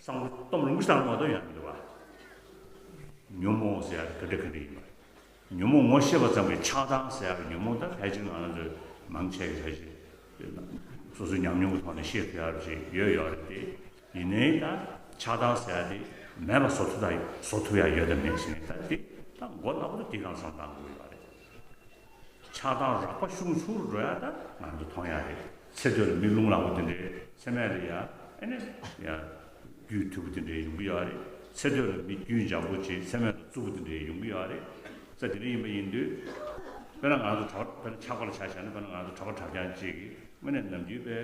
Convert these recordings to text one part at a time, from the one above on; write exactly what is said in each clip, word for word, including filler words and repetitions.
གཙང་པོ་གཏོང་རུང་གི་སྟངས་མ་གཏོགས་ཡང་མི་འདུག་བ། ཉོན་མོངས་ཟེར་ཡ་ག་འདྲ་ག་འདྲ་ཡིན་པ། ཉོན་མོངས་ངོ་ཤེས་པ་ཙམ་གྱིས་ཆགས་སྡང་ཟེར་ཡ་གི་ཉོན་མོངས་ད་ཕལ་ཆེར་ང་རང་ཚོས་མང་ཆེ་གི་ཕལ་ཆེར་སོ་སོའི་ཉམས་མྱོང་གི་ཐོག་ནས་ཤེས་ཐུབ་ཡ་ཅིག་ཡོད་ཡོད་རེད་དེ། ཡིན་ནའི་ད་ཆགས་སྡང་ཟེར་ཡ་དེ་མེད་པ་བཟོ་ཐུབ་ད་བཟོ་ཐུབ་ཡ་ཡོད་དམ་མེད་ཟེར་ནས་ད་དེ་ད་མགོ་ནག་པོ་ད་དེ་གང་བསམ་བཏང་དགོས་ཡོད་རེད། ཆགས་སྡང་རགས་པ་ཤུགས་ཆུང་རུ་འགྲོ་ཡ་ད་ང་ཚོ་མཐོང་ཡ་རེད། ཚེ་སྟོད་ལ་མིག་རླུང་ལངས་པ་དེ་འདྲའི་ཚེ་སྨད་ལ་ཡ་ཨེ་ནས་ཡ་རྒྱུད་མཐུག་པོ་དེ་འདྲའི་ཡོང་གི་ཡོད་རེད། ཚེ་སྟོད་ལ་མིག་རྒྱུད་འཇམ་པོ་བྱས་ཚེ་སྨད་ལ་རྩུབ་པོ་དེ་འདྲའི་ཡོང་གི་ཡོད་རེད། ས་དེ་འདྲ་ཡིན་པ་ཡིན་དུས་དཔེར་ན་ང་ཚོ་གྲྭ་པ་དཔེར་ན་ཆགས་པ་ལ་ཆ་བཞག་ན་དཔེར་ན་ང་ཚོ་གྲྭ་པ་གྲྭ་རྐྱང་གཅིག་གིས་དངོས་གནས་ནམ་རྒྱུན་དཔེ་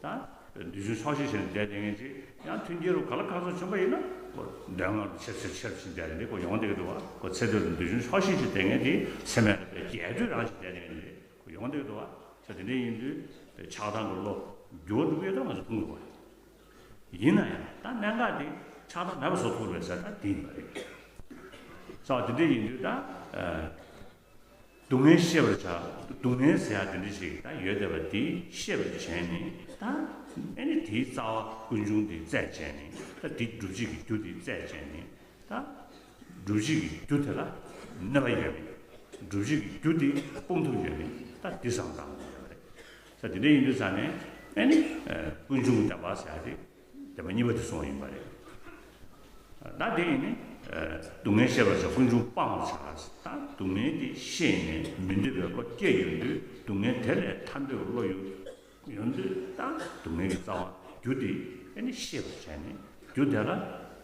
ད་འདོད་ཆུང་ཆོག་ཤེས་བྱས་ནས་བསྡད་བསྡད་མཁན་ཅིག་ཡང་མཐུན་རྐྱེན་རུ་ག་ལ་ག་ཚོད་བྱུང་པ་ཡིན་ན་ཁོ་འདོད་ལྔ་རུ་ཆེར་ཆེར་ཆེར་ཕྱིན་བསྡད་རེད། འདི་ཁོ་ཡོང་བསྡད་ཀྱི་འདུག་བ། ཁོ་ཚེ་སྟོད་ལ་འདོད་ཆུང་ཆོག་ཤེས་བྱས་བསྡད་མཁན་དེ་ཚེ་སྨད་ལ་དཔེ་རྒྱས་སྤྲོས་རང་བྱས་བསྡད་མཁན་རེད། ཁོ་ཡོང་བསྡད་ཀྱི་འདུག་བ། ས་དེ་འདྲ་ཡིན་དུས་དེ་ཆགས་སྡང་གི་བློ་འགྱུར་བ་འགྲོ་གི་ཡོད་ད་ང་ཚོ་མཐོང་གི་འདུག་བ། ཡིན་ན་ཡང་ད་གནད་འགག་དེ་ཆགས་སྡང་མེད་པ་བཟོ་ཐུབ་རེད་ཟེར་ད་དེ་ཡིན་པ་རེད། ས་དེ་འདྲ་ཡིན་དུས་ད། སྡུག་བསྔལ་ཤེས་པར་བྱ། སྡུག་བསྔལ་ཟེར་ཡ་དེ་འདྲ་ཞིག་ད་ཡོད་བསྡད་པ་དེ་ཤེས་པར་བྱས་ནས་ད་ཨེ་ནི་དེའི་རྩ་བ་ཀུན་འབྱུང་དེ་རྩད་བཅད་ནས་ད་དེ་སྒྲུབ་བྱེད་ཀྱི་རྒྱུ་དེ་རྩད་བཅད་ནས་ད་སྒྲུབ་བྱེད་ཀྱི་རྒྱུ་དེ་ལ་གནོད་པ་ཡོད་མེད། སྒྲུབ་བྱེད་ཀྱི་རྒྱུ་དེ་སྤོང་ཐུབ་ཡོད་མེད་ད་དེ་བསམ་བཏང་དགོས་ཡོད་རེད། ས་དེ་འདྲ་ཡིན་དུས་ཙང་ནས་ཨེ་ནི་ཀུན་འབྱུང་བདེན་པ་ཟེར་ཡ་དེ། དེ་མ་གཉིས་པ་དེ་གསུངས་པ་ཡིན་པ་རེད། ད་དེ་ཡིན་ནི། སྡུག་བསྔལ་ཤེས་པར་བྱ། ཀུན་འབྱུང་སྤང་བར་བྱ། ད་སྡུག་བསྔལ་དེ་ཤེས་ནས་མི་འདོད་པའི་བློ་སྐྱེས་ཡོང་དུས་སྡུག་བསྔལ་དེ་ལས་ཐར་འདོད་ཀྱི་བློ་ཡོད་ཡོང་དུས་ད་སྡུག་བསྔལ་གྱི་རྩ་བ་རྒྱུ་དེ་ཨེ་ནི་ཤེས་པར་བྱས་ནས་རྒྱུ་དེ་ལ་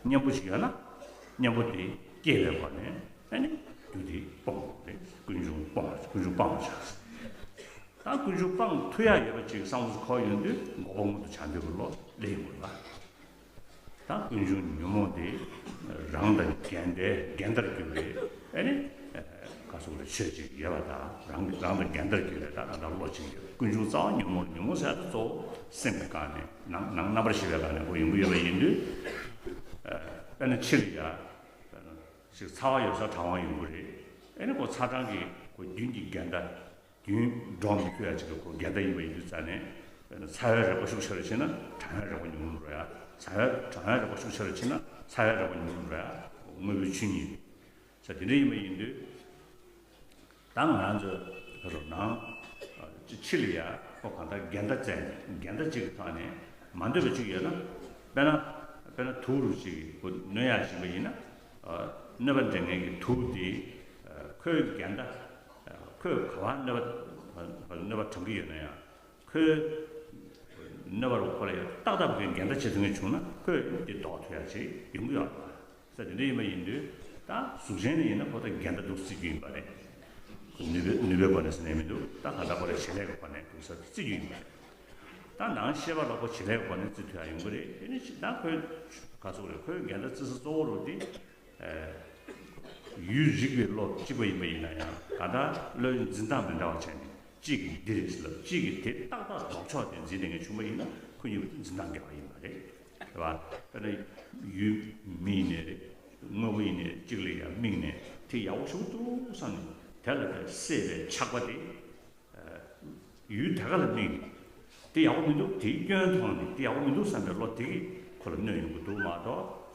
གཉེན་པོ་ཞིག་ཡོད་ན་གཉེན་པོ་དེ་སྐྱེས་པའི་སྒོ་ནས་ཨེ་ནི་རྒྱུ་དེ་སྤོང་དགོས་རེད། ཀུན་འབྱུང་སྤོང་བ། ཀུན་འབྱུང་སྤང་བར་བྱ། ད་ཀུན་འབྱུང་སྤང་ཐུབ་ཡ་ཡོད་པ་ཅིག་བསམ་བློ་འཁོར་ཡོང་དུས་འགོག་པ་མངོན་དུ་བྱ་འདོད་ཀྱི་བློ་སླེབས་ཡོང་གི་རེད་པ། ད་ཀུན་འབྱུང་ཉོན་མོངས་དེ་རང་དང་འགལ་ཟླའི་འགལ་ཟླར་གྱུར་པའི་ཨེ་ནི་ག་སོགས་ལ་ཆོས་ཅིག་ཡོད་པ་དང་རང་རང་དང་འགལ་ཟླར་གྱུར་པའི་ད་ད་ལྟ་བློ་ཅིག་ཡོད། ཀུན་འབྱུང་རྩ་བ་ཉོན་མོངས། ཉོན་མོངས་ཟེར་ཡ་ད་གཙོ་བོ་སེམས་ཀྱི་སྒང་ནས་ནང་ནང་རྣམ་པར་ཤེས་པའི་སྒང་ནས་ཁོ་ཡོང་གི་ཡོད་པ་ཡིན་དུས་དཔེར་ན་ཕྱི་ལ་ཡ་ཅིག་ཚ་བ་ཡོད་ས་གྲང་བ་ཡོང་གི་རེད། ཨེ་ནི་ཁོ་ཚ་གྲང་གི་ཁོ་རྒྱུན་གྱི་འགལ་ཟླ། རྒྱུན་འགྲོ་མི་ཐུབ་ཡ་ཅིག་གི་ཁོ་འགལ་ཟླ་ཡིན་པ་ཡིན་དུས་ཙང་ནས་དཔེར་ན་ཚ་བའི་རེག་པ་ཤུགས་ཆེ་རུ་ཕྱིན་ན་གྲང་བའི་རེག་པ་ཉུང་རུ་འགྲོ་ཡ། ཚ་བའི་གྲང་བའི་རེག་པ་ཤུགས་ཆེ་རུ་ཕྱིན་ན་ཚ་བའི་རེག་པ་ཉུང་རུ་འགྲོ་ཡ། དངོས་པོའི་ཆོས་ཉིད། ས་དེ་འདྲ་ཡིན་པ་ཡིན་དུས་ད་ང་རང་ཚོ་རོ་ནང་ཕྱི་ལ་ཡ་ཁོ་གང་ལྟར་འགལ་ཟླ་བཙལ་ནས་འགལ་ཟླ་གཅིག་གི་ཐོག་ནས་མ་འདོད་པ་གཅིག་ཡོད་ན་དཔེར་ན་དཔེར་ན་དུག་རུ་གཅིག་གི་ཁོ་གནོད་ཡ་བཞིན་པ་ཡིན་ན་གནོད་པ་འདྲེན་མཁན་གྱི་དུག་དེ་ཁོའི་འགལ་ཟླ། ཁོས་ག་བ་གནོད་པ་གནོད་པ་གྲང་གི་ཡོད་ན་ཡང་ཁོའི་གནོད་པ་རུ་ཁོ་ལ་ཡང་ཏག་ཏག་གི་འགལ་ཟླ་བྱེད་ཐུབ་མཁན་བྱུང་ན་ཁོས་དེ་ཟློག་ཐུབ་ཡ་ཅིག་ཡོང་གི་ཡོད་རེད། ས་དེ་འདྲ་ཡིན་པ་ཡིན་དུས་ད་གཟུགས་ཅན་ནི་ཡིན་ན་ཁོ་ད་འགལ་ཟླ་འདུག་བརྩི་རྒྱུ་ཡིན་པ་རེད། ཁོ་ནུས་པའི་ནུས་པའི་སྒོ་ནས་ཟེར་ནས་མི་འདུག་ད་ག་ད་ཁོ་ལ་བྱེད་ལས་ཀྱི་སྒོ་ནས་འདུག་ས་བརྩི་རྒྱུ་ཡིན་པ་རེད། ད་ནང་ཤེས་པ་ལ་ཁོ་བྱེད་ལས་ཀྱི་སྒོ་ནས་བརྩི་ཐུབ་ཡ་ཡོང་གི་རེད། དེ་ནི་ད་ཁོའི་ག་ཟེར་དགོས་རེད། ཁོའི་འགལ་ཟླ་བརྩི་ས་གཙོ་བོ་རུ་དེ། ཡུལ་རིག་པའི་བློ་གཅིག་པ་ཡིན་པ་ཡིན་ན་ཡང་གང་ལྟར་བློའི་འཛིན་སྟངས་མི་འདྲ་བ་བྱས་ནས་གཅིག་གིས་འདི་རེད་ཟེར་ལབ་གཅིག་གིས་དེ་ཏག་ཏག་ལྡོག་ཕྱོགས་དེ་འཛིན་བསྡད་མཁན་བྱུང་བ་ཡིན་ན་ཁོ་གཉིས་པོ་དེ་འཛིན་སྟངས་འགལ་བ་ཡིན་པ་རེད། རེད་བ། དཔེར་ན་ཡུལ་མི་ཡིན་ནའི་རེད། དངོས་པོ་ཡིན་ནའི་གཅིག་ལ་ཡང་དམིགས་ནས་དེ་ཡག་པོ་ཞེ་པོ་འདུག་བསམ་ནས་དེ་ལ་དེ་སྲེད་པའི་ཆགས་པ་དེ། ཡུལ་དེ་ག་ལ་དམིགས་ནས་དེ་ཡག་པོ་མི་འདུག་དེའི་སྐྱོན་མཐོང་ནས་དེ་ཡག་པོ་མི་འདུག་བསམ་པའི་བློ་དེ་གིས་ཁོ་ལ་གནོད་ཡོང་གི་འདུག་མ་གཏོགས།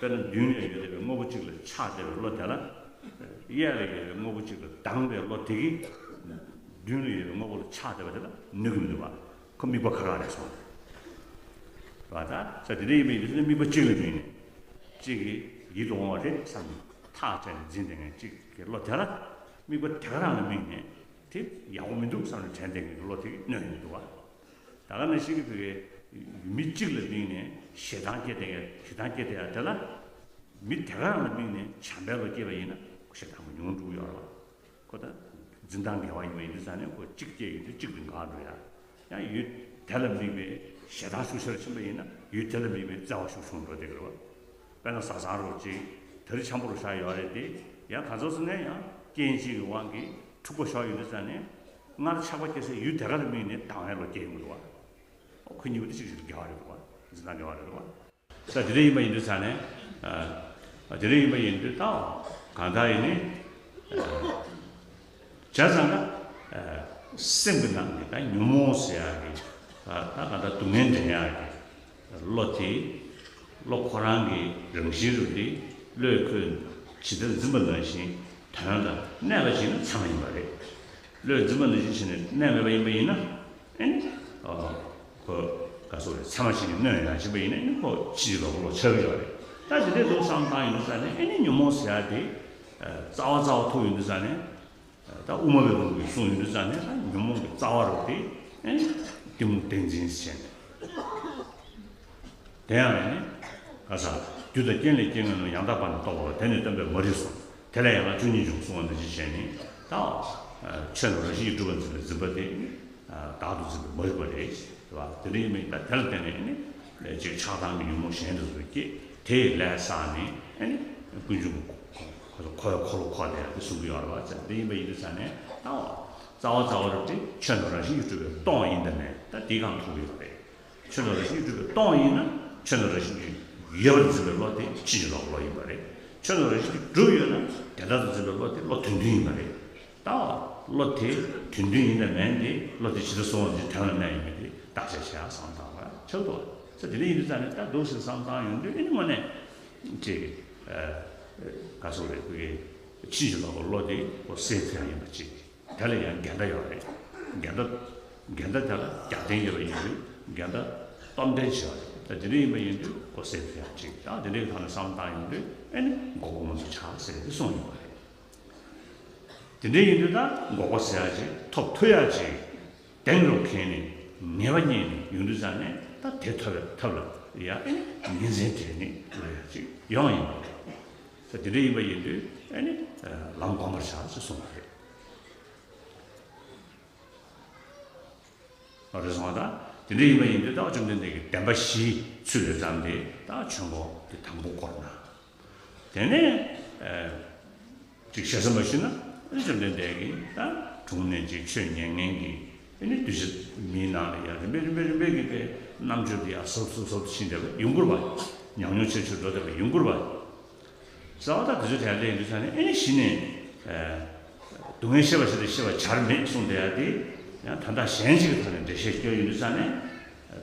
དཔེར་ན་མདུན་ལ་ཡོད་བསྡད་པའི་དངོས་པོ་གཅིག་ལ་ཆགས་བསྡད་པའི་བློ་དེ་ལ། གཡས་ལ་ཡོད་པའི་དངོས་པོ་གཅིག་ལ་སྡང་བའི་བློ་དེ་གིས། མདུན་ལ་ཡོད་པའི་དངོས་པོ་ལ་ཆགས་བསྡད་པ་དེ་ལ་གནོད་ཀྱི་མི་འདུག་བ། ཁོ་དམིགས་པ་ཁ་ཁ་རེད་སོང་། བ་ད་ས་དེ་འདྲ་ཡིན་པ་ཡིན་དུས་དམིགས་པ་གཅིག་ལ་དམིགས་ནས། གཅིག་གིས་ཡིད་དུ་འོང་བ་རེད་བསམ་ནས་ཐག་བཅད་ནས་འཛིན་བསྡད་མཁན་གཅིག་གི་བློ་དེ་ལ། དམིགས་པ་དེ་ག་རང་ལ་དམིགས་ནས་དེ་ཡག་པོ་མི་འདུག་བསམ་ནས་དྲན་བསྡད་མཁན་གྱི་བློ་དེ་གིས་གནོད་ཡོང་གི་འདུག་བ། ད་ག་ནང་བཞིན་གྱི་བོད་ཀྱི་མི་གཅིག་ལ་དམིགས་ནས་ཞེ་སྡང་སྐྱེས་བསྡད་མཁན་ཞེ་སྡང་སྐྱེས་བསྡད་ཡ་དེ་ལ། མི་དེ་ག་རང་ལ་དམིགས་ནས་བྱམས་པའི་བློ་སྐྱེས་པ་ཡིན་ན་ཞེ་སྡང་མ་ཉུང་འགྲོ་གི་ཡོད་རེད་བ། ཁོ་ད་འཛིན་སྟངས་འགལ་བ་ཡིན་པ་ཡིན་དུས་ཙང་ནས་ཁོ་གཅིག་སྐྱེས་ཡོང་དུས་གཅིག་ཏུ་འགག་འགྲོ་ཡ། ཡང་ཡུལ་དེ་ལ་དམིགས་པའི་ཞེ་སྡང་ཤུགས་ཆེར་ཕྱིན་པ་ཡིན་ན་ཡུལ་དེ་ལ་དམིགས་པའི་བརྩེ་བ་ཤུགས་ཆུང་འགྲོ་བསྡད་ཀྱི་རེད་བ། དཔེར་ན་བཟའ་ཚང་རོགས་གཅིག་དེ་རིང་འཆམ་པོ་རུ་བཞག་ཡོད་རེད་དེ། ཡང་ག་ཚོད་ཙམ་ནས་ཡང་རྐྱེན་གཅིག་གི་དབང་གིས་འཁྲུག་པ་ཤོར་ཡོང་དུས་ཙང་ནས་སྔར་ཆགས་པ་སྐྱེ་སའི་ཡུལ་དེ་ག་ལ་དམིགས་ནས་སྡང་བའི་བློ་སྐྱེ་ཡོང་གི་འདུག་བ། ཁོ་གཉིས་པོ་དེ་གཅིག་གཅིག་ལ་འགལ་བ་རེད་འདུག་བ། འཛིན་སྟངས་འགལ་བ་རེད་འདུག་བ། ད་དེ་འདྲ་ཡིན་པ་ཡིན་དུས་ཙང་ནས། ཨ། དེ་འདྲ་ཡིན་པ་ཡིན་དུས་ད་གང་ལྟར་ཡིན་ནའི། ཨ། བྱས་ཙང་ད། ཨ། སེམས་ཀྱི་ནང་གི་ད་ཉོན་མོངས་ཟེར་ཡག་གི། ད་ད་གང་ལྟར་སྡུག་བསྔལ་འདྲེན་ཡག་གི་བློ་དེ། བློ་ཁོ་རང་གི་རང་བཞིན་རུ་དེ་བློས་ཁོས་ཇི་ལྟར་འཛིན་པ་ནང་བཞིན་དོན་ལ་གནས་པ་ཞིག་ན་ཚད་མ་ཡིན་པ་རེད། བློས་འཛིན་པ་ནང་བཞིན་བྱས་ནས་གནས་མེད་པ་ཡིན་པ་ཡིན་ན། ཨེ་ནི། ཨ། ཁོ་ག་སོགས་རེད། ཚད་མ་ཞིག་ནི་གནོན་ཡང་བཞིན་པ་ཡིན་ན་ཨེ་ནི་ཁོ་ཕྱིན་ཅི་ལོག་གི་བློ་ཆགས་ཀྱི་ཡོད་རེད། ད་དེ་འདྲའི་ལུགས་བསམ་བཏང་ཡོང་དུས་ཙང་ནས་ཨེ་ནི་ཉོན་མོངས་ཟེར་ཡ་དེ། ཨ། རྩ་བ་རྩ་བ་ཐུག་ཡོང་དུས་ཙང་ནས། ད་དབུ་མ་པའི་ལུགས་ཀྱིས་གསུངས་ཡོང་དུས་ཙང་ནས་ད་ཉོན་མོངས་ཀྱི་རྩ་བ་རུ་དེ་ཨེ་ནི་གཏི་མུག་བདེན་འཛིན་ཟེར་ནས། དེ་ཡང་ནི། ག་ས། རྒྱུ་དང་རྐྱེན་ལས་སྐྱེ་ངོ་ནི་ཡང་དག་པར་ནི་རྟོགས་པ་དེ་ནི་སྟོན་པས་མ་རིག་གསུངས། དེ་ལས་ཡང་ན་བཅུ་གཉིས་འབྱུང་གསུང་བ་འདི་ཅི་བྱས་ནི། ད། ཆོས་རྣམས་རང་བཞིན་གྱིས་གྲུབ་པར་འཛིན་པའི་འཛིན་པ་དེ། བདག་ཏུ་འཛིན་པའི་མ་རིག་པ་རེད། རེད་བ། དེ་འདྲ་ཡིན་མིན་ད་དེ་ལ་བརྟེན་ནས་ནི། ཅིག་ཆགས་སྡང་གི་ཉོན་མོངས་གཞན་དུ་སྐྱེས། དེ་ལས་བསགས་ནས་ནི། ཀུན་འབྱུང་གི་འཁོར་བའི་འཁོར་ལོ་འཁོར་བསྡད་ཡ་དེ་གསུང་གི་ཡོད་རེད་བ། དེ་འདྲ་ཡིན་པ་ཡིན་དུས་ཙང་ནས་ད། རྩ་བ་རྩ་བ་རུ་དེ་ཆོས་རྣམས་རང་བཞིན་གྱིས་གྲུབ་པའི་སྟོང་ཡིན་དང་མིན་ད་དེའི་སྒང་མཐོང་གི་ཡོད་རེད། ཆོས་རྣམས་རང་བཞིན་གྱིས་གྲུབ་པའི་སྟོང་ཡིན་ན་ཆོས་རྣམས་རང་བཞིན་གྱིས་ཡོད་པར་འཛིན་པའི་བློ་དེ་ཕྱིན་ཅི་ལོག་གི་བློ་ཡིན་པ་རེད། ཆོས་རྣམས་རང་བཞིན་གྱིས་གྲུབ་ཡོད་ན་དེ་ལྟར་དུ་འཛིན་པའི་བློ་དེ་བློ་དོན་མཐུན་ཡིན་པ་རེད། ད་བློ་དེ་དོན་མཐུན་ཡིན་དང་མིན་དེ་བློ་དེ་ཇི་ལྟར་སོང་བ་ནི་དོན་ལ་གནས་ཡིན་མིན་དེ་བརྟག་དཔྱད་བྱེད་ཡག་བསམ་བཏང་བ་ཆགས་འདུག་བ། ས་དེ་འདྲ་ཡིན་དུས་ཙང་ནས་ད་འདུག་སེ་བསམ་བཏང་ཡོང་དུས་ཨེ་ནི་དངོས་གནས་ཅིག་ག་སོགས་རེད། ཕ་གི་ཕྱིན་ཅི་ལོག་གི་བློ་དེ་ཁོ་སེལ་ཐུབ་ཡ་ཡིན་པ་ཅིག་དེ་ལ་ཡང་འགལ་ཟླ་ཡོད་རེད། འགལ་ཟླ། འགལ་ཟླ་དེ་ལ་རྒྱབ་རྟེན་ཡོད་པ་ཡིན་དུས་འགལ་ཟླ་སྟོབས་ལྡན་བྱེད་པ་རེད། ད་དེ་འདྲ་ཡིན་པ་ཡིན་དུས་ཁོ་སེལ་ཐུབ་ཡ་ཅིག་ད་དེ་འདྲའི་ཐོག་ནས་བསམ་བཏང་ཡོང་དུས་ཨེ་ནི་འགོག་པ་ངོ་མཚར་ཆགས་ཟེར་ཏེ་གསུངས་ཡོད་པ་རེད། དེ་འདྲ་ཡིན་དུས་ད་འགོག་པ་ཟེར་ཡ་ཅིག་ཐོབ་ཐུབ་ཡ་ཅིག་གདེང་རུ་ཁེལ་ནས་ངེས་པ་རྙེད་ནས་ཡོང་དུས་ཙང་ནས་ད་དེ་ཐོབ་པའི་ཐབས་ལ་ཡ་ཨེ་ནི་ཉིན་མཚན་སྦྲེལ་ནས་ལ་ཡ་ཅིག་ཡོང་ཡིན་པ་རེད། ད་དེ་འདྲ་ཡིན་པ་ཡིན་དུས་ཨེ་ནི་ལམ་གོམས་པར་བྱ་ཞེས་གསུངས་པ་རེད། རེད་སོང་བ་དང་། དེ་འདྲ་ཡིན་པ་ཡིན་དུས་ད་བཅོམ་ལྡན་འདས་ཀྱིས་བདེན་པ་བཞིའི་ཚུལ་ལས་བརྩམས་ཏེ་ད་ཆོས་འཁོར་དེ་དང་པོ་བསྐོར་ན། དེ་ནས་ཨ་ཅིག་ཞེ་ས་མ་ཞུས་ན་བཅོམ་ལྡན་འདས་ཀྱིས་ད་དྲུང་ནས་ཅིག་ཆོས་ཉན་མཁན་གྱི་ཨ་ནི་གདུལ་བྱ་མིའི་ནང་ལ་ཡང་རིམ་པས་རིམ་པས་རིམ་པས་ཀྱི་པའི་རྣམ་འགྱུར་དེ་ཡང་ཟབ་ཟབ་ཟབ་ཏུ་ཕྱིན་བསྡད་པ་ཡོང་གི་རེད་པ། ཉམས་མྱོང་ཆེ་ཆེར་འགྲོ་བསྡད་པ་ཡོང་གི་རེད་པ། རྩ་བ་ད་དེ་ཚོའི་གྲས་ལ་ཡིན་དུས་ཙང་ནས་ཨེ་ནི་གཞི་ནས་ཨ་སྡུག་བསྔལ་ཤེས་པར་བྱ་སྟེ་ཤེས་པར་བྱར་མེད་གསུངས་བསྡད་ཡ་དེ་ཡང་ད་ལྟ་གཞན་ཞིག་གི་ཐོག་ནས་འགྲེལ་བཤད་སྐྱོན་ཡོང་དུས་ཙང་ནས་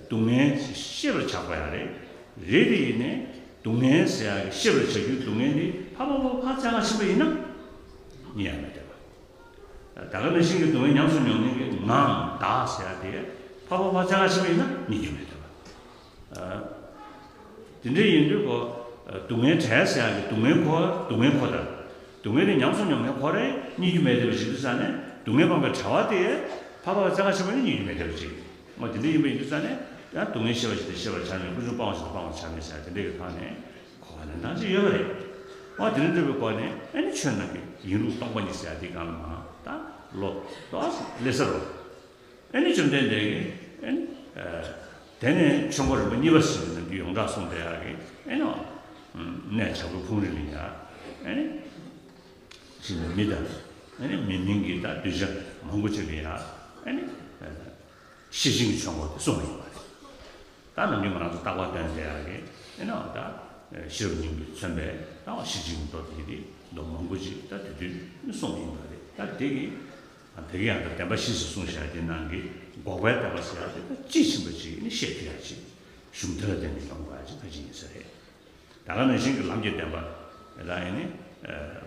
སྡུག་བསྔལ་ཤེས་པར་བྱ་དགོས་ཡ་རེད། རེད་དེ་ཡིན་ནའི་སྡུག་བསྔལ་ཟེར་ཡ་གི་ཤེས་པར་བྱ་རྒྱུའི་སྡུག་བསྔལ་དེ་ཕར་ཕར་ཕར་ཕར་བཙལ་ག་ཕྱིན་པ་ཡིན་ན་རྙེད་ཡ་མེད་བསྡད་པ། ད་ག་ནང་བཞིན་གྱི་སྡུག་བསྔལ་ཉམས་སུ་མྱོང་མཁན་གྱི་ངའམ་བདག་ཟེར་ཡ་དེ་ཕར་ཕར་ཕར་བཙལ་ག་ཕྱིན་པ་ཡིན་ན་རྙེད་རྒྱུ་མེད་བསྡད་པ། དེ་འདྲ་ཡིན་དུས་ཁོ། སྡུག་བསྔལ་བྲལ་ཟེར་ཡག་གི་སྡུག་བསྔལ་ཁོ་སྡུག་བསྔལ་ཁོ་དང་། སྡུག་བསྔལ་དེ་ཉམས་སུ་མྱོང་མཁན་ཁོ་རང་རྙེད་རྒྱུ་མེད་བསྡད་པ་ཞིག་དུས་ཙང་ནས་སྡུག་བསྔལ་སྤངས་པའི་བྲལ་བ་དེ་ཕར་ཕར་བཙལ་ག་ཕྱིན་པ་ནི་རྙེད་རྒྱུ་མེད་བསྡད་པ་ཅིག་འོ་དེ་འདྲ་ཡིན་པ་ཡིན་དུས་ཙང་ནས་ཡང་སྡུག་བསྔལ་ཤེས་པ་ཞིག་དང་ཤེས་པར་བྱར་མེད། ཀུན་འབྱུང་སྤང་བ་ཞིག་དང་སྤང་བར་བྱར་མེད་ཟེར་དེ་འདྲ་གི་ཐོག་ནས་གོ་བ་ལེན་སྟངས་ཅིག་ཡོད་པ་རེད། འོ་དེ་འདྲ་འདྲ་བའི་སྒོ་ནས་ཨ་ནི་ཆོས་རྣམས་ཀྱི་ཡིན་ལུགས་སྟོང་པ་ཉིད་ཟེར་ཡག་དེའི་སྒང་ལ་མ་ད་ལོ་ཏོག་ཙམ་སླེབས་ས་རེད། ཨེ་ནི་བཅོམ་ལྡན་འདས་ཀྱིས་ཨེ་ནི་ཨ་དེ་ནས་ཆོས་འཁོར་རིམ་པ་གཉིས་པ་ཟེར་ནས་འདི་ཡོངས་གྲགས་གསུངས་བསྡད་ཡག་གི་ཨེ་ནི་གནས་བྱ་རྒོད་ཕུང་རི་ལ་ཡ་ཨེ་ནི་ཅིག་ནས་མི་དང་ཨེ་ནི་མི་མིན་གྱི་ད་གདུལ་བྱ་མང་པོ་ཅིག་ལ་ཡ་ཨེ་ནི་ཤེར་ཕྱིན་གྱི་ཆོས་འཁོར་དེ་གསུངས་པ་ཡིན་པ་རེད། ད་ནམ་རྒྱུན་ང་རང་ཚོ་རྟག་པར་སྟོན་བསྡད་ཡག་གི་ཨེ་ནི་ད་ཤེས་རབ་སྙིང་པོས་མཚོན་པའི་ད་ཤེར་ཕྱིན་གྱི་མདོ་དེ་རེད། མདོ་མང་པོ་ཅིག་ད་དེ་དུས་གསུངས་ཡིན་པ་རེད། ད་དེ་གི་དེ་གི་ཡང་ད་བདེན་པ་བཞི་ཟེར་གསུངས་བཞག་དེ་ནང་གི་འགོག་པའི་བདེན་པ་ཟེར་ཡག་དེ་ད་དཔྱིས་ཕྱིན་པ་ཅིག་ནི་བཤད་ཐུབ་ཡག་ཅིག་གཞུང་དེ་ལ་བརྟེན་ནས་ཡོང་དགོས་ཡག་ཅིག་ད་ཅི་ཡིན་ས་རེད། ད་ག་ནང་བཞིན་གྱི་ལམ་གྱི་བདེན་པ་ལ་ཡིན་ནི་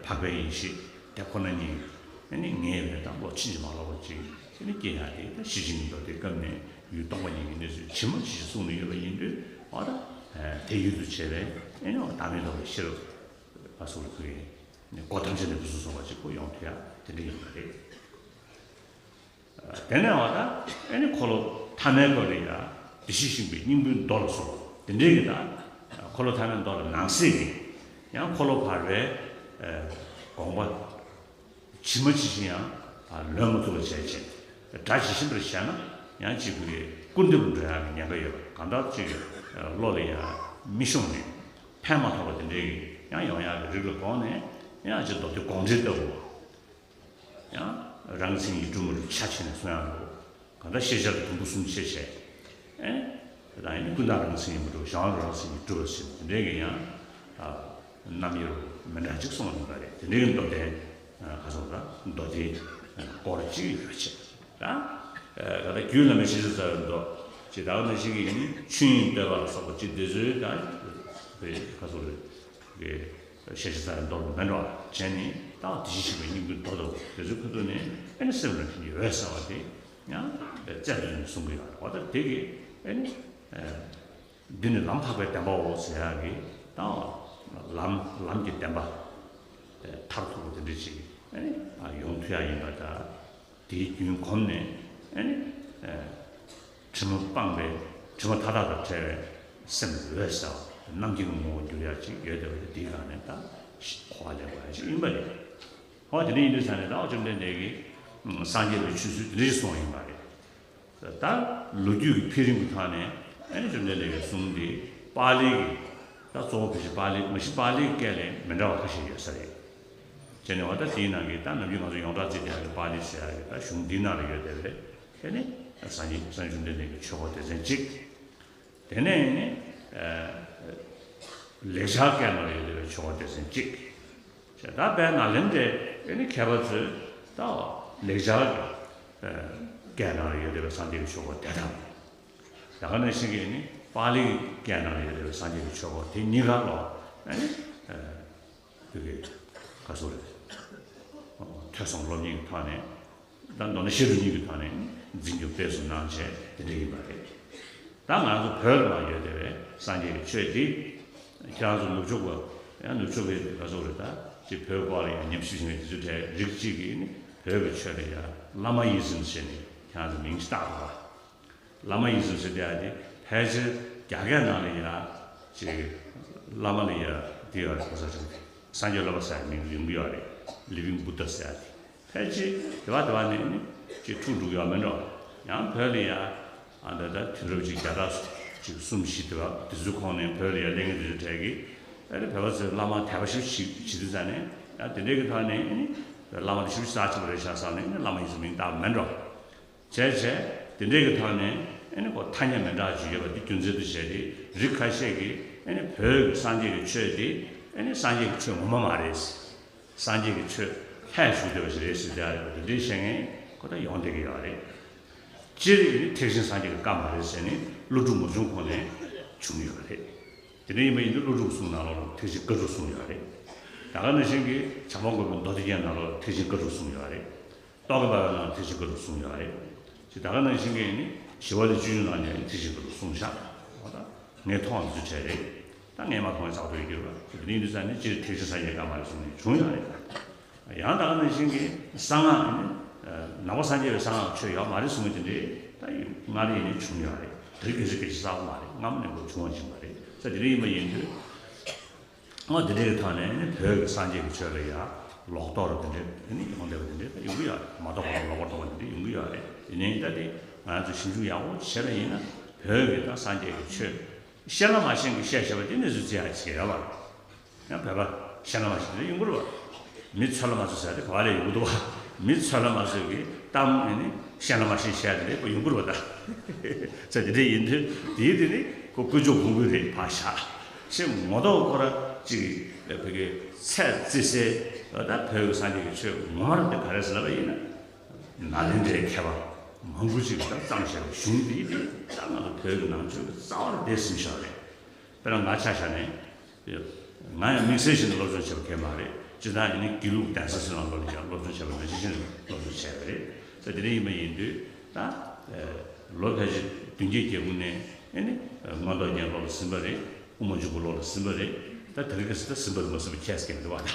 འཕགས་པའི་ཡེ་ཤེས་དེ་ཁོ་ན་ཉིད་ནི་ངེས་པའི་དང་བློ་ཕྱིན་ཅི་མ་ལོག་པ་ཅིག་ནི་སྐྱེ་ཡག་དེ་ད་ཤེར་ཕྱིན་མདོ་དེ་སྐབས་ནས་ཡུལ་སྟོང་པ་ཉིད་ཀྱི་གནས་ཚུལ་ཇི་མ་ཇི་བཞིན་གསུངས་ནས་ཡོད་པ་ཡིན་དུས་འོ་ད་དེ་ཡུལ་དུ་བྱས་པའི་ནི་བདག་མེད་རྟོགས་པའི་ཤེས་རབ་ཨ་སོགས་ལ་གོ་ཡི། སྒོ་ཐམས་ཅད་ནས་ཕུན་སུམ་ཚོགས་པ་ཅིག་གོ་ཡོང་ཐུབ་ཡག་དེ་འདྲ་ཡིན་པ་རེད། དེ་ནས་འོ་ད་ཨེ་ནི་འཁོར་ལོ་ཐ་མའི་སྐོར་ལ་ཡ་བདེ་གཤེགས་སྙིང་པོའི་མདོ་ལ་སོགས་དེ་འདྲའི་གི་ད་འཁོར་ལོ་ཐ་མའི་མདོ་ལ་ནང་གསེས་ཀྱི་ཡང་འཁོར་ལོ་བར་པའི་དགོངས་པ་ཇི་མ་ཇི་བཞིན་ཡང་ལོན་མ་ཐུབ་པ་བྱས་བྱས་སྒྲ་ཇི་བཞིན་པར་བཤད་ན་ཡང་གཅིག་པུ་གི་སྐུར་འདེབས་འགྲོ་ཡག་གི་ཉེན་ཁ་ཡོད་པ་གང་ལྟར་གཅིག་གི་བློ་ལ་ཡང་མི་ཤོང་ནས། ཕན་མ་ཐོགས་པ་དེ་འདྲའི་ཡང་ཡོང་ཡག་གི་རིགས་ལ་དགོངས་ནས་ཡང་ཅིག་མདོ་སྡེ་དགོངས་འགྲེལ་ལྟ་བུ། ཡང་རང་མཚན་ཉིད་སྒྲུབ་མི་སྒྲུབ་ཆ་བྱས་ནས་གསུང་ཡག་ལོ། གང་ལྟར་ཤེས་བྱ་དང་དུམ་བུ་གསུམ་ཕྱེ་བྱས། ཨེ། དེ་དང་ཡིན་ན་ཀུན་བརྟགས་རང་མཚན་ཉིད་མི་སྒྲུབ་གཞན་དབང་རང་མཚན་ཉིད་སྒྲུབ་པ་ཟེར་དེ་འདྲའི་གི་ཡང་རྣམ་དབྱེ་རུ་མི་འདྲ་ཅིག་གསུངས་ཡོད་པ་རེད། དེ་འདྲའི་གི་མདོ་སྡེ་ག་སོགས་ལ་མདོ་སྡེའི་སྐོར་ཅིག་ཡོད་ཆེ། ད་ག་ད་རྒྱུད་བླ་མའི་ཤེས་བྱ་རྩ་བའི་མདོ་ཇི་ལྟ་བ་ནང་བཞིན་གྱི་ཡིན་ཆོས་དབྱིངས་བསྟོད་པ་ལ་སོགས་པ་ཅིག་འདི་ཚོའི་ད་ པའི་ཁ་སོ་རེ་གི་ཤེས་བྱ་ཚ་ཡང་མདོར་མེད་འགྲོ་བྱས་ནས་ད་དེ་བཞིན་གཤེགས་པའི་སྙིང་པོའི་མདོ་དང་དེ་ཚོའི་ཁ་ཐུག་ནས་ཨེ་ནི་སེམས་ལ་ཡོད་ཟེར་བ་དེ་ཡང་རྩལ་དུ་གསུང་གི་ཡོད་རེད། འོ་ད་དེ་གི་ཨེ་ནི་འདི་ནི་ལམ་འཕགས་པའི་བདེན་པའོ་ཟེར་ཡག་གི་ད་ལམ་ལམ་གྱི་བདེན་པ་མཐར་ཐུག་པ་དེ་འདྲ་ཅིག་ཨེ་ནི་ཡོང་ཐུབ་ཡག་ཡིན་པ་ད། དེའི་རྒྱུན་གོམས་ནས་ཨེ་ནི། དྲི་མ་སྤངས་པའི་དྲི་མ་མཐའ་དག་དང་བྲལ་བའི་སེམས་འོད་གསལ་བ་རྣམ་མཁྱེན་གྱི་ངོ་བོར་འགྱུར་ཡག་ཅིག་ཡོད་བསྡད་པ་དེ་དེའི་སྒང་ནས་ད་གོ་བ་ལེན་དགོས་ཡག་ཅིག་ཡིན་པ་རེད། འོ་དེ་འདྲ་ཡིན་དུས་ཙང་ནས་ད་བཅོམ་ལྡན་འདས་ཀྱིས་སངས་རྒྱས་པའི་ཆོས་ཚུལ་དེ་འདྲ་ཞིག་གསུངས་པ་ཡིན་པ་རེད། ད་ལོ་རྒྱུས་ཀྱི་འཕེལ་རིམ་གྱི་ཐོག་ནས་ཨེ་ནི་བཅོམ་ལྡན་འདས་ཀྱིས་གསུངས་ཏེ་པཱ་ལི་གི་ད་གཙོ་བོ་ཕལ་ཆེར་པཱ་ལི་མ་གཞི་པཱ་ལིའི་སྐད་ལས་མི་འདྲ་བ་ཁ་ཤས་ཡོད་ས་རེད། བྱས་ནས་འོ་ད་དེའི་ནང་གི་ད་ནམ་རྒྱུན་ང་ཚོ་ཡོངས་གྲགས་བརྩི་བསྡད་ཡག་གི་པཱ་ལི་ཟེར་ཡག་གི་ད་གཞུང་འདིའི་ནང་ལ་ཡོད་བསྡད་པའི་ཨེ་ནི་སངས་རྒྱས་སངས་རྒྱས་བཅོམ་ལྡན་འདས་ཀྱི་ཆོས་སྐོར་སྡེ་ཚན་གཅིག་དེ་ནས་ནི་ལེགས་སྦྱར་སྐད་ནང་ལ་ཡོད་བསྡད་པའི་ཆོས་སྐོར་སྡེ་ཚན་གཅིག་ད་དཔལ་ནཱ་ལེནྡྲའི་ཨེ་ནི་མཁས་པ་ཚོས་ད་ལེགས་སྦྱར་གྱི་སྐད་ནང་ལ་ཡོད་བསྡད་པའི་སངས་རྒྱས་ཀྱི་ཆོས་སྐོར་དེ་དང་། ད་ག་ནང་བཞིན་གྱི་ནི་པཱ་ལིའི་སྐད་ནང་ལ་ཡོད་བསྡད་པའི་སངས་རྒྱས་ཀྱི་ཆོས་སྐོར་དེ་གཉིས་ཀ་ལ་ཨེ་ནི་དེ་གའི་ཁ་སོ་རེད། ཐོས་བསམ་སློབ་གཉེར་གྱི་ཐོག་ནས་ད་མདོར་ན་བཤད་སྒྲུབ་གཉིས་ཀྱི་ཐོག་ནས་འཛིན་སྐྱོང་སྤེལ་གསུམ་གནང་བྱས་དེ་འདྲ་ཡིན་པ་རེད། ད་ང་ཚོ་བོད་ལ་ཡོད་བསྡད་པའི་སངས་རྒྱས་ཀྱི་ཆོས་འདི་ཁྱེད་རང་ཚོ་ནུབ་ཕྱོགས་པ་ཡང་ནུབ་ཕྱོགས་པའི་ཁ་སོ་རེད། ད་ཅིག་བོད་སྐོར་ལ་ཡང་ཉམས་ཞིབ་བྱེད་མཁན་དེ་ཚོའི་གྲས་རིགས་གཅིག་གིས་ནི་བོད་ཀྱི་ཆོས་ལ་ཡང་བླ་མ་ཡི་ཟིན་ཟེར་ནས་ཁྱེད་རང་ཚོ་མིང་ཞིག་བཏགས་འདུག་བ། བླ་མ་ཡི་ཟིན་ཟེར་དེ་ཡང་དེ་ཕལ་ཆེར་རྒྱ་སྐད་ནང་ལ་ཡང་ཅིག་བླ་མ་ལ་ཡང་དེ་ཡོད་རེད། གོ་ས་ཆུང་དེ་སངས་རྒྱས་སློབ་པ་ཟེར་མིང་ཡོང་གི་ཡོད་རེད། Living Buddha ཟེར་དེ་ཕལ་ཆེར་དེ་བ་དེ་བ་ནས་ནི་ཅིག་འཁྲུངས་འགྲོ་གི་ཡོད་མེད་འགྲོ། ཡང་བོད་ལ་ཡང་ཨ་ད་ད་དུས་རབས་ཅིག་བརྒྱ་ཕྲག་ཅིག་གསུམ་བཞི་དེ་བ་དེ་ཚོའི་གོང་ནས་བོད་ལ་ཡང་སླེབས་མཁན་དེ་ཚོའི་གྲས་ཀྱིས་ཨ་ནི་བོད་པ་ཚོས་བླ་མ་དད་པ་ཞིབ་ཞིབ་བྱེད་དུས་ཙང་ནས་ཡང་དེ་འདྲའི་གི་ཐོག་ནས་ནི་བླ་མ་དེ་ཞིབ་ཞིབ་རྩ་ཆེན་པོ་རེད་ཤག་བསམ་ནས་ནི་བླ་མ་ཡི་ཟིན་མིང་བཏགས་མེད་འགྲོ། བྱས་བྱས། དེ་འདྲའི་གི་ཐོག་ནས་ཨེ་ནི་ཁོ་ཐ་སྙད་མི་འདྲ་ཅིག་ཡོད་པ་འདི་རྒྱུ་མཚན་དུ་བྱས་ཏེ་རིགས་ཁ་ཤས་ཀྱིས་ཨེ་ནི་བོད་ཀྱི་སངས་རྒྱས་ཀྱི་ཆོས་འདི་ཨེ་ནི་སངས་རྒྱས་ཀྱི་ཆོས་ངོ་མ་མ་རེད། སངས་རྒྱས་ཀྱི་ཆོས་ལྷད་ཞུགས་བསྡད་པ་ཞིག་རེད་ཟེར་བསྡད་ཡ་རེད་པ། དེ་འདྲའི་བཤད་མཁན་ཁོ་ད་ཡོང་བསྡད་ཀྱི་ཡོད་རེད། སྤྱིར་ཨེ་ནི་ཐེག་ཆེན་སངས་རྒྱས་ཀྱི་བཀའ་མ་རེད་ཟེར་ནས་སློབ་ཕྲུག་མ་བྱུང་གོང་ནས་བྱུང་ཡོད་པ་རེད། དེ་འདྲ་ཡིན་པ་ཡིན་དུས་སློབ་ཕྲུག་གསུང་ནང་ལོགས་ཐེག་ཆེན་བཀའ་དྲུག་གསུངས་ཡོད་རེད། ད་ག་ནང་བཞིན་གྱི་བྱམས་པ་མགོན་པོའི་མདོ་སྡེ་རྒྱན་ནང་ལོགས་ཐེག་ཆེན་བཀའ་དྲུག་གསུངས་ཡོད་རེད། རྟོག་གེ་འབར་བའི་ནང་ཐེག་ཆེན་བཀའ་དྲུག་གསུངས་ཡོད་རེད། ཅེས་ད་ག་ནང་བཞིན་གྱི་ནི་ཞི་བ་ལྷའི་སྤྱོད་འཇུག་ནང་ནས་ཐེག་ཆེན་བཀའ་དྲུག་གསུངས་ཤག་འོ་ད་ངས་མཐོང་བ་དེ་ཚོ་བྲལ་རེད། ད་ངས་མ་མཐོང་བའི་ཚགས་ཐུབ་ཡོད་ཀྱི་རེད་པ། དེ་ཡིན་དུས་ཙང་ནི་སྤྱིར་ཐེག་ཆེན་སངས་རྒྱས་བཀའ་མ་རེད་གསུངས་ནས་བྱུང་ཡོད་རེད། ཡང་ད་ག་ནང་བཞིན་གྱི་གསང་སྔགས་ནི་ནང་པ་སངས་རྒྱས་པའི་གསང་སྔགས་ཆོས་ཡོད་མ་རེད་གསུངས་པ་དེ་འདྲའི་ད་སྔར་ཡིན་ནས་བྱུང་ཡོད་རེད། དེ་རིང་ཁ་སང་སྐད་ཆ་གསར་པ་མ་རེད། སྔ་མོ་ནས་འགོ་བྱུང་བ་ཡིན་པ་རེད། ད་དེ་འདྲ་ཡིན་པ་ཡིན་དུས། འོ་དེ་འདྲའི་ཐོག་ནས་ནི་བོད་ཀྱི་སངས་རྒྱས་ཀྱི་ཆོས་ལ་ཡང་ལོག་རྟོག་དེ་འདྲ་ནི་ཡོང་བསྡད་པ་དེ་འདྲ་ད་ཡོང་གི་ཡོད་རེད། མ་རྟོགས་པ་དང་ལོག་པར་རྟོག་པ་དེ་འདྲ་ཡོང་གི་ཡོད་རེད། ཡིན་ནའི་ད་དེ་ང་ཚོ་ཞིབ་འཇུག་ཡག་པོ་བྱས་པ་ཡིན་ན་བོད་ཀྱི་ད་སངས་རྒྱས་ཀྱི་ཆོས་ཤེས་ན་མ་ཤེས་ཀྱི་བཤད་བཤད་པ་དེ་ནི་བཟོ་རྩིས་ཡག་བྱེད་ཡོད་པ་རེད། ཡང་བོད་པ་ཤེས་ན་མ་ཤེས་དེ་ཡོང་གི་རེད་པ། མི་ཚོལ་ལ་མ་ཚོལ་ཟེར་དེ་ག་བ་ལས་ཡོང་གི་འདུག་བ། མི་ཚོལ་ལ་མ་ཚོལ་གྱི་གཏམ་ནི་ཤེས་ན་མ་ཤེས་བཤད་དེ་རེད་པ། ཡོང་གི་རེད་པ་ད། ཚེ་དེ་འདྲ་ཡིན་དུས་དེའི་དེ་ནི་ཁོ་ཀུན་སྤྱོད་གོང་འཕེལ་རེད་ཕར་བཞག་ཞེས་ངོ་ཐོག་ཁོ་ར་ཅིག་བོད་ཀྱི་ཚད་བརྩི་སའི་ད་བོད་ཀྱི་སངས་རྒྱས་ཀྱི་ཆོས་ངོ་མ་རང་དེ་ག་རེ་ཟེར་ལབ་པ་ཡིན་ན། ནཱ་ལེནྡྲའི་མཁས་པ་མང་པོ་ཅིག་གིས་ད་བརྩམས་བཞག་པའི་གཞུང་འདི་དེ་ད་ང་ཚོ་བོད་ཀྱི་ནང་ཆོས་ཀྱི་རྩ་བ་རུ་དེ་ཟིན་བཞག་རེད། དཔེར་ན་ང་ཆ་བཞག་ནས། ང་ཡང་དམིགས་བསལ་ཞིག་ནས་སློབ་སྦྱོང་བྱས་པ་གང་ཡང་མ་རེད། སྤྱིར་བཏང་ཡིན་ན་དགེ་ལུགས་གདན་ས་ཚོའི་ནང་ལོགས་ལ་ཡང་སློབ་སྦྱོང་བྱས་པ་མ་གཞི་ནས་སློབ་སྦྱོང་བྱས་པ་རེད། ད་དེ་འདྲ་ཡིན་པ་ཡིན་དུས་ད། ལོ་ཕལ་ཆེར་བདུན་བརྒྱད་བརྒྱད་དགུ་ནས་ཨེ་ནི། མངོན་རྟོགས་རྒྱན་སློབ་ལ་ཟིན་པ་རེད། དབུ་མ་འཇུག་པ་སློབ་ལ་ཟིན་པ་རེད། ད་དེ་རིང་ཁ་སང་ད་ཟིན་པ་རེད་མ་ཟིན་པ་ཁྱད་ཀྱི་མི་འདུག་བ་ད།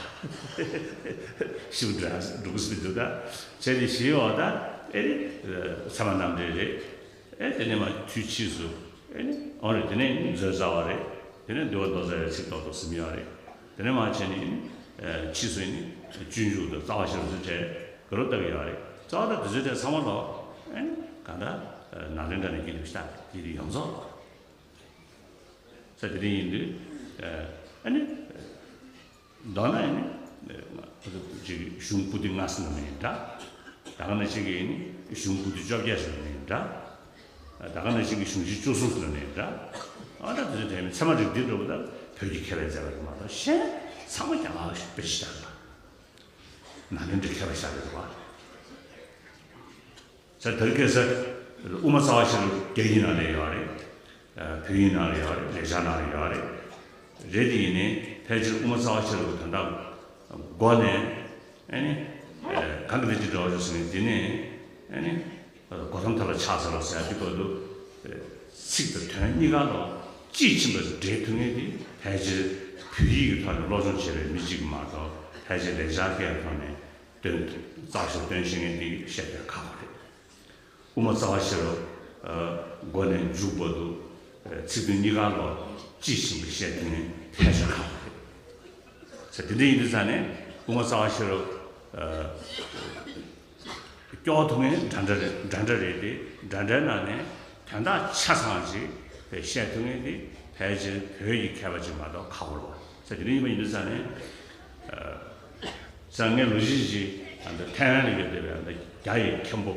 ཞིབ་འགྲོ་འགྲོ་གི་སྲིད་འདུག་ད། བྱས་ཏེ་ཞེས་པ་ད་ཨེ་ནི། ཚད་མ་རྣམ་འགྲེལ་རེད། ཨེ་དེ་ནས་མ་དུས་ཕྱིས་སུ་ཨེ་ནི་ཨོ་རེད། དེ་ནས་མཛོད་རྩ་བ་རེད། དེ་ནས་འདུལ་བ་མདོ་རྩ་བའི་ཚིག་ཏོག་ཏོག་ཟིན་ཡོད་རེད། དེ་ནས་མ་བྱས་ནས་ཨེ་ནི་ཕྱིས་སུ་ཨེ་ནི་སྤྱོད་འཇུག་དང་རྩ་བ་ཞེས་པ་ཚོའི་གྲས་ག་རུ་བལྟ་གི་ཡོད་རེད། རྩ་བ་དང་དེ་ཚོའི་གྲས་ཚང་མ་ལོ་ཨེ་ནི་གང་ལྟར་ནཱ་ལེནྡྲ་ནས་སྐྱེས་ནས་ཤི་ད་དེ་དེ་ཡོངས་རྫོགས་ས་དེ་རིང་ཡིན་དུས་ཨེ་ནི། མདོར་ན་ཡིན་ནི། ཅིག་གཞུང་པོ་ཏི་ལྔ་ཟེར་ན་མིན་འདྲ། ད་ག་ནང་བཞིན་གྱི་ཡིན་ནི་གཞུང་པོ་ཏི་བཅོ་བརྒྱད་ཟེར་ན་མིན་འདྲ། ད་ག་ནང་བཞིན་གྱི་གཞུང་ཆེན་བཅུ་གསུམ་ཟེར་ན་མིན་འདྲ། ཨ་ད་དེ་ཚོ་དེ་མིན་ཚད་མ་རིགས་འདི་འདྲ་བོ་ད་བོད་ཀྱི་མཁས་པའི་མཛད་པ་རེད་མ་གཏོགས་གཞན་ཚང་མ་རྒྱ་གར་བ་ཞིག་དཔེ་ཆ་ལྟ་ན་ནཱ་ལེནྡྲའི་མཁས་པ་ཞིག་རེད་བ། ས་དེར་སྐད་ས་དབུ་མ་རྩ་བ་ཤེས་རབ་རྒྱ་ཡིག་ནང་ལ་ཡོད་རེད། བོད་ཡིག་ནང་ལ་ཡོད་རེད། ལེགས་སྦྱར་ནང་ལ་ཡོད་རེད། རེད་དེ་ཡིན་ནའི་ཕལ་ཆེར་དབུ་མ་རྩ་བ་ཤེས་རབ་ཀྱི་དོན་དག་མགོ་ནས་ཨ་ནི་གང་གི་ལས་ཀྱི་འབྲེལ་བ་ཞིག་ཟིན་ནས་དེ་ནས་ཨ་ནི་གོ་ཐམ་ཐ་ལ་ཆགས་ཟེར་བ་ཟེར་ཡ་དེ་བར་དུ་ཚིག་དང་དོན་གཉིས་ཀ་ལ་དཔྱིས་ཕྱིན་པ་འགྲེལ་ཐུབ་མཁན་དེ་ཕལ་ཆེར་བོད་ཡིག་གི་ཐོག་ནས་སློབ་སྦྱོང་བྱས་པའི་མི་གཅིག་མ་གཏོགས་ཕལ་ཆེར་ལེགས་སྦྱར་སྐད་ཐོག་ནས་སྟོན་རྩ་བ་ཤེས་རབ་སྟོན་ཤེས་མཁན་དེ་བཤད་པའི་ཁག་པོ་རེད། དབུ་མ་རྩ་བ་ཤེས་རབ་མགོ་ནས་མཇུག་བར་དུ་ཚིག་དོན་གཉིས་ཀ་ལ་དཔྱིས་ཕྱིན་པའི་བཤད་དོན་ཕལ་ཆེར་ཁག་པོ་རེད། ཟེར་དེ་འདྲ་ཡིན་དུས་ཙང་ནས་དབུ་མ་རྩ་བ་ཤེས་རབ་སྐྱོར་ཐུབ་མཁན་འདྲ་འདྲ་རེད། འདྲ་འདྲ་རེད་དེ་འདྲ་འདྲའི་ནང་ནས་དོན་དག་ཆ་ཚང་ཅིག་བཤད་ཐུབ་མཁན་དེ་ཕལ་ཆེར་བོད་ཀྱི་མཁས་པ་ཅིག་མ་གཏོགས་ཁག་པོ་རེད་བ། ཟེར་དེ་འདྲ་ཡིན་པ་ཡིན་དུས་ཙང་ནས། ཟེར་ངས་ལོ་གཞི་གཞི་ཨ་འདི་ཐའེ་ཝན་ལ་ཡོད་བསྡད་པའི་ཨ་འདི་རྒྱ་ཡི་མཁན་པོ་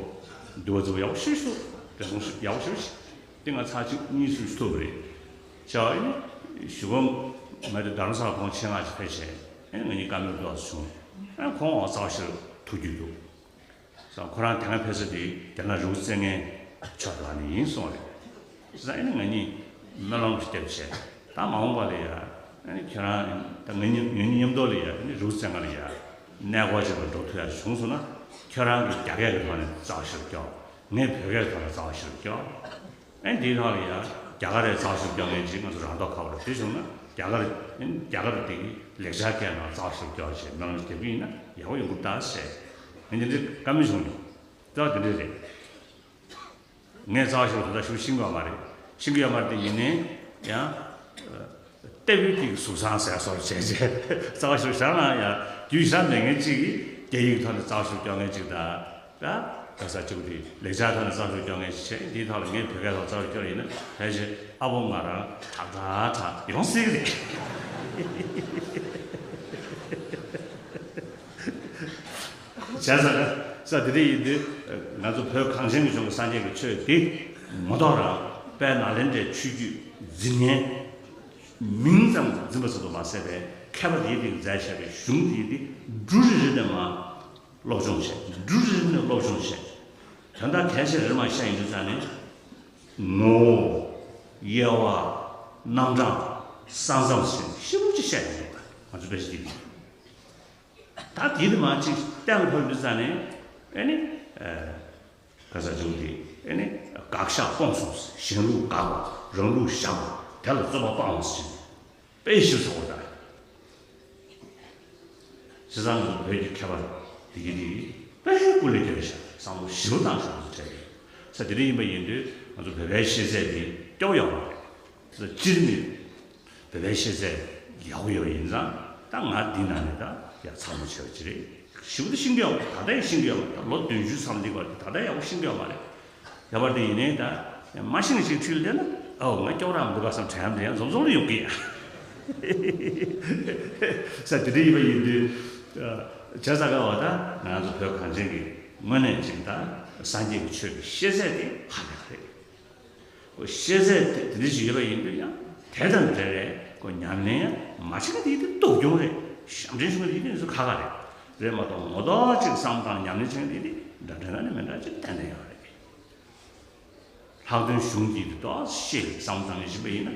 འདུལ་བ་ཚོ་ཡག་པོ་ཤོད་ཤོད་རེ་ཟུང་ཡག་པོ་ཤོད་ཤོད་དེ་ང་ཚར་གཅིག་གཉིས་སུ་ཐུབ་པ་རེད། བྱ་བ་ནི་གཞུག་གུ་མ་དེ་རྡ་རམ་ས་ལ་ཁོང་ཆེད་མངགས་ཅིག་ཕེབས་བྱས་ཨ་ང་གཉིས་བཀའ་མོལ་ཏོག་ཙམ་བྱུང་། ཨ་ཁོང་འོ་རྩ་བ་ཤེས་རབ་ཐུགས་རྒྱུས་འདུག་ཁོ་རང་དེ་སྔ་ཕེབས་ས་དེ་རྒྱ་ནག་རི་བོ་རྩེ་ལྔའི་ཕྱོགས་དེ་ནས་ཡིན་གསུངས་རེད། བྱས་ཙང་ཨ་ནི་ང་གཉིས་སྨོན་ལམ་ཞིག་བཏབ་བྱས་ད་མ་འོངས་པ་ལ་ཡ་ཨ་ནི་ཁྱོད་རང་ད་ང་གཉིས་ང་གཉིས་མཉམ་དུ་ལ་ཡ་ཨ་ནི་རི་བོ་རྩེ་ལྔ་ལ་ཡ་གནས་སྐོར་ཅིག་ལ་འགྲོ་ཐུབ་ཡ་བྱུང་སོང་ན་ཁྱོད་རང་གིས་རྒྱ་སྐད་ཀྱི་ཐོག་ནས་རྩ་བ་ཤེས་རབ་སྐྱོར། ངས་བོད་སྐད་ཀྱི་ཐོག་ནས་རྩ་བ་ཤེས་རབ་སྐྱོར། ཨ་ནི་དེའི་ཐོག་ལ་ཡ་རྒྱ་གར་རེད་རྩ་བ་ཤེས་རབ་སྐྱོར་མཁན་ཅིག་ང་ཚོ་རང་རྟོགས་ཁ་པོ་རེད། དེ་བྱུང་ན་རྒྱ་གར་ཨ་ནི་རྒྱ་གར་དེ་གི་ལེགས་སྦྱར་སྐད་ནང་རྩ་བ་ཤེས་རབ་སྐྱོར་བྱས་སྨོན་ལམ་ཞིག་བཏབ་ཀྱི་ཡིན་ན་ཡག་པོ་ཡོང་གི་རེད་ད་ཟེར། ཨ་ནི་འདི་འདྲའི་བཀའ་མོལ་བྱུང་འདུག་རྩ་བ་དེ་འདྲ་རེད། ངས་རྩ་བ་ཤེས་རབ་ད་ཞུ་ཤེས་ཀྱི་ཡོད་མ་རེད། ཤེས་ཀྱི་ཡོད་མ་རེད་དེ་ཡིན་ནའི་ཡང་ལྟ་བུའི་ཐིག་གཟུགས་བཟང་ཟེར་སོགས་བྱས་རྗེས་རྩ་བ་ཤེས་རབ་བཞག་ན་ཡང་རྒྱུས་བཞག་མེད་མཁན་གཅིག་གིས་རྒྱ་ཡིག་ཐོག་ནས་རྩ་བ་ཤེས་རབ་སྐྱོར་མཁན་གཅིག་དང་། ད་ག་ས་གཅིག་དེ་ལེགས་སྦྱར་ཐོག་ནས་རྩ་བ་ཤེས་རབ་སྐྱོར་མཁན་གཅིག་བྱས་འདིའི་ཐོག་ལ་ངས་བོད་སྐད་ཐོག་རྩ་བ་ཤེས་རབ་སྐྱོར་ཡིན་ན་ཕལ་ཆེར་ཨ་ཕོ་ང་རང་དྲག་དྲག་དྲག་ཡོང་སྲིད་གི་རེད། བྱས་ཙང་ས་དེ་འདྲ་ཡིན་དུས་ང་ཚོ་བོད་གངས་ཅན་གྱི་ལྗོངས་ཀྱི་སངས་རྒྱས་ཀྱི་ཆོས་འདི་ངོ་ཐོག་རང་དཔལ་ནཱ་ལེནྡྲའི་ཆོས་བརྒྱུད་འཛིན་མཁན་མིང་ཙམ་འཛིན་པ་ཙམ་དུ་མ་ཟད་པའི་མཁས་པ་དེའི་སྟེང་མཛད་བཞག་པའི་གཞུང་དེ་འདི་འབྲུ་རེ་རེ་ནས་མར་སློབ་སྦྱོང་བྱས། འབྲུ་རེ་རེ་ནས་སློབ་སྦྱོང་བྱས། དོན་དག་གལ་ཆེ་རེ་མར་བཤད་ཡིན་དུས་ཙང་ནས་ངོ་བོ། དབྱེ་བ། རྣམ་གྲངས། ས་མཚམས་ཟེར་ཞིབ་པོ་ཅིག་བཤད་ཡོང་འདུག་ང་ཚོ་དཔེ་ཆ་འདི་ད་དེ་དུ་མ་ཅིག་གཏན་ལ་ཕབ་དུས་ཙང་ནས་ཨེ་ནི་ག་ས་བྱུང་དེ་ཨེ་ནི་དགག་བཞག་སྤོང་གསུངས། གཞན་ལུགས་དགག་པ་རང་ལུགས་བཞག་པ་དེ་ལ་རྩོད་པ་སྤང་བ་ཟེར་དཔེ་ཞིབ་ཚགས་པོ་ད། བྱས་ཙང་ང་ཚོ་བོད་ཀྱི་མཁས་པ་དེ་གི་དེ་གི་དཔེ་སྐུ་ལས་བསྐྱོན་བཞག་བསམ་བློ་ཞིབ་པོ་བཏང་བཞག་ང་ཚོ་གྲས་ཀྱི་ས་དེ་འདྲ་ཡིན་པ་ཡིན་དུས་ང་ཚོ་བོད་པའི་ཤེས་ཚད་དེ་སྐྱོ་ཡོང་བ་རེད། ས་སྤྱིར་ནི་བོད་པའི་ཤེས་ཚད་ཡག་པོ་ཡོད་པ་ཡིན་ཙང་ད་ང་འདི་ནང་ནས་ད་ཡ་ཚང་མ་བྱས་པ་ཅི་རེད། ཞིབ་ཏུ་ཤེས་ཀྱི་ཡོད་མ་རེད། ད་ལྟ་ཡང་ཤེས་ཀྱི་ཡོད་མ་རེད། ད་ལོ་བདུན་ཅུ་ཙམ་འདི་བར་དུ་ད་ལྟ་ཡག་པོ་ཤེས་ཀྱི་ཡོད་མ་རེད། ཡག་པར་དེ་ཡིན་ནའི་ད་མ་ཤེས་ནས་ཅིག་ཁྲིད་ལས་ན་ཨོ་ང་སྐྱོ་རག་མི་འདུག་ག་བསམ་དྲན་དྲན་འཛོམས་འཛོམས་ལ་ཡོང་གི་ཡ། ས་དེ་འདྲ་ཡིན་པ་ཡིན་དུས་བྱས་ཙང་ག་བ་ད་ང་ཚོ་བོད་གངས་ཅན་གྱི་དངོས་གནས་ཅིག་ད་སངས་རྒྱས་ཀྱི་ཆོས་ཀྱི་ཤེས་ཚད་དེ་ཧ་ལས་པ་རེད། ཤེས་ཚད་དེ་དེ་འདྲ་ཞིག་ཡོད་པ་ཡིན་དུས་ཡང་དེ་དང་འབྲེལ་བའི་ཁོ་ཉམས་ལེན་ཡང་མ་བྱེད་མཁན་དེ་དེ་སྡུག་གྱོང་རེད། ཞབས་འདྲེན་ཞུ་མཁན་དེ་དེ་ཚོ་ཁག་ཁག་རེད། རེད་མ་གཏོགས་ངོ་ཐོག་ཅིག་བསམ་བློ་བཏང་ཉམས་ལེན་བྱེད་མཁན་དེ་དེ་འདྲ་འདྲ་ན་ནི་མི་འདྲ་ཅིག་ཏན་ཏན་ཡོད་རེད། ལྷག་དོན་གཞུང་གི་དེ་ཏོག་ཙམ་ཤེས་བསམ་བློ་བཏང་ནས་ཕྱིན་པ་ཡིན་ན།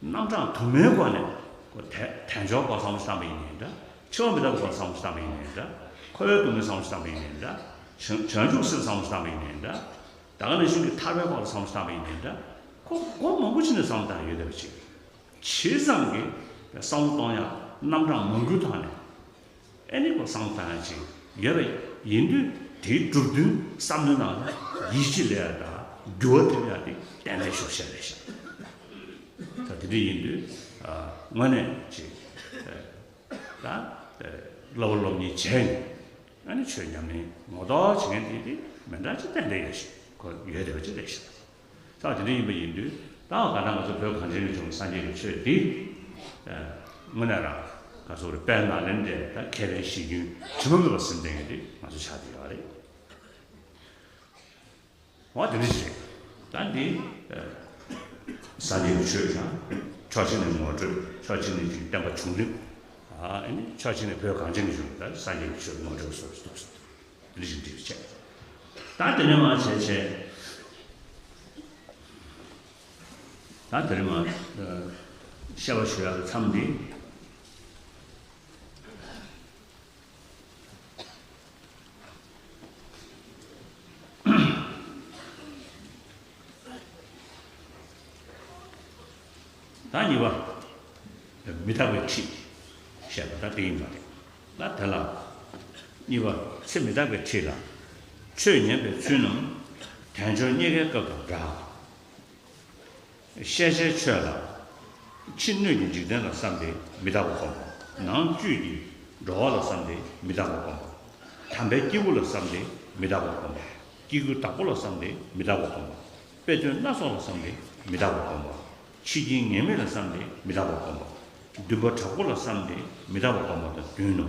རྣམ་གྲངས་དུ་མའི་སྒོ་ནས་དལ་འབྱོར་སྐོར་བསམ་བློ་བཏང་པ་ཡིན་ནའི་འདྲ། འཆི་བ་མི་རྟག་པའི་སྐོར་བསམ་བློ་བཏང་པ་ཡིན་ནའི་འདྲ། འཁོར་བའི་སྡུག་བསྔལ་བསམ་བློ་བཏང་པ་ཡིན་ནའི་འདྲ། བྱང་བྱང་ཆུབ་སེམས་བསམ་བློ་བཏང་པ་ཡིན་ནའི་འདྲ། ད་ག་ནང་བཞིན་གྱི་ཐར་པའི་སྐོར་ལ་བསམ་བློ་བཏང་པ་ཡིན་ནའི་འདྲ། ཁོ་སྒོ་མང་པོ་ཅིག་ནས་བསམ་བློ་བཏང་ཡོད་བསྡད་པ་ཅིག་བྱས་ཙང་གི་བསམ་བློ་གཏོང་ཡག་རྣམ་གྲངས་མང་པོའི་ཐོག་ནས་ཨེ་ནི་ཁོ་བསམ་བློ་བཏང་ཡག་ཅིག་ཡོད་པ་ཡིན་དུས་དེའི་གྲུབ་དོན་བསམ་བློའི་ནང་ལ་ཡིད་ཆེས་ལས་ཡག་དང་འགྱུར་བ་ཐེབས་ཡག་དེ་ཏན་ཏན་ཤོར་བཞག་རེད་ཤག་ད་དེ་འདྲ་ཡིན་དུས་དངོས་གནས་ཅིག་ད་སློབ་པ་སློབ་གཉེར་བྱས་ནས་ཨ་ནི་ཆོས་ཉམས་ལེན་ངོ་ཐོག་བྱེད་མཁན་དེ་དེ་མི་འདྲ་ཅིག་ཏན་ཏན་ཡོད་ཤག་ཁོ་ཡོད་བསྡད་པ་ཅིག་རེད་ཤག་ད་དེ་འདྲ་ཡིན་པ་ཡིན་དུས་ད་ག་ད་ང་ཚོ་བོད་གངས་ཅན་གྱི་ལྗོངས་སངས་རྒྱས་ཀྱི་ཆོས་འདི་དངོས་གནས་རང་ག་ཚོད་རེད། དཔལ་ནཱ་ལེནྡྲའི་ད་མཁས་པའི་གཞི་ཁྱོན་དྲི་མ་མེད་པ་ཟིན་བསྡད་མཁན་དེ་ང་ཚོ་ཆགས་བསྡད་ཡོད་རེད། འོ་དེ་འདྲ་ཞིག་རེད། ད་འདི་སངས་རྒྱས་ཀྱི་ཆོས་ཀྱང་ཕྱོགས་གཅིག་ནས་ངོ་སྤྲོད། ཕྱོགས་གཅིག་ནས་ཅིག་བསྟན་པ་བྱུང་རིམ། ཨ་ནི་ཕྱོགས་གཅིག་ནས་བོད་གངས་ཅན་གྱི་ལྗོངས་ད་སངས་རྒྱས་ཀྱི་ཆོས་ངོ་སྤྲོད་སོགས་ཀྱི་ཐོག་སུ་འདི་འདྲ་ཞིག་འགྲིག་བྱས། ད་དེ་ནས་མར་བྱས་བྱས། ད་དེ་རིང་མ། བཤད་པ་ཞུ་ཡག་གི་མཚམས་འདི། ད་གཉིས་པ། མི་རྟག་པའི་ཁྲིད། བཤད་པ་ད་དེ་ཡིན་པ་རེད། ད་དེ་ལ། གཉིས་པ། ཚེ་མི་རྟག་པའི་ཁྲིད་ལ། ཆོས་ཉན་པའི་ཚུལ་རྣམས། དལ་འབྱོར་རྙེད་དཀའི་སྐབས་དང་འདྲ། ཤེས་བྱའི་ཆོས་ལ། ཕྱི་སྣོད་ཀྱི་འཇིག་རྟེན་ལ་བསམས་ཏེ་མི་རྟག་པ་སྒོམ་པ། ནང་བཅུད་ཀྱི་འགྲོ་བ་ལ་བསམས་ཏེ་མི་རྟག་པ་སྒོམ་པ། དམ་པའི་སྐྱེས་བུ་ལ་བསམས་ཏེ་མི་རྟག་པ་སྒོམ་པ། སྐྱེ་དགུའི་བདག་པོ་ལ་བསམས་ཏེ་མི་རྟག་པ་སྒོམ་པ། དཔེ་དོན་སྣ་ཚོགས་ལ་བསམས་ཏེ་མི་རྟག་པ་སྒོམ་པ། ཕྱི་རྐྱེན་ངེས་མེད་ལ་བསམས་ཏེ་མི་རྟག་པ་སྒོམ་པ། འདུན་པ་དྲག་པོ་ལ་བསམས་ཏེ་མི་རྟག་པ་སྒོམ་པ་དང་བདུན་ནོ།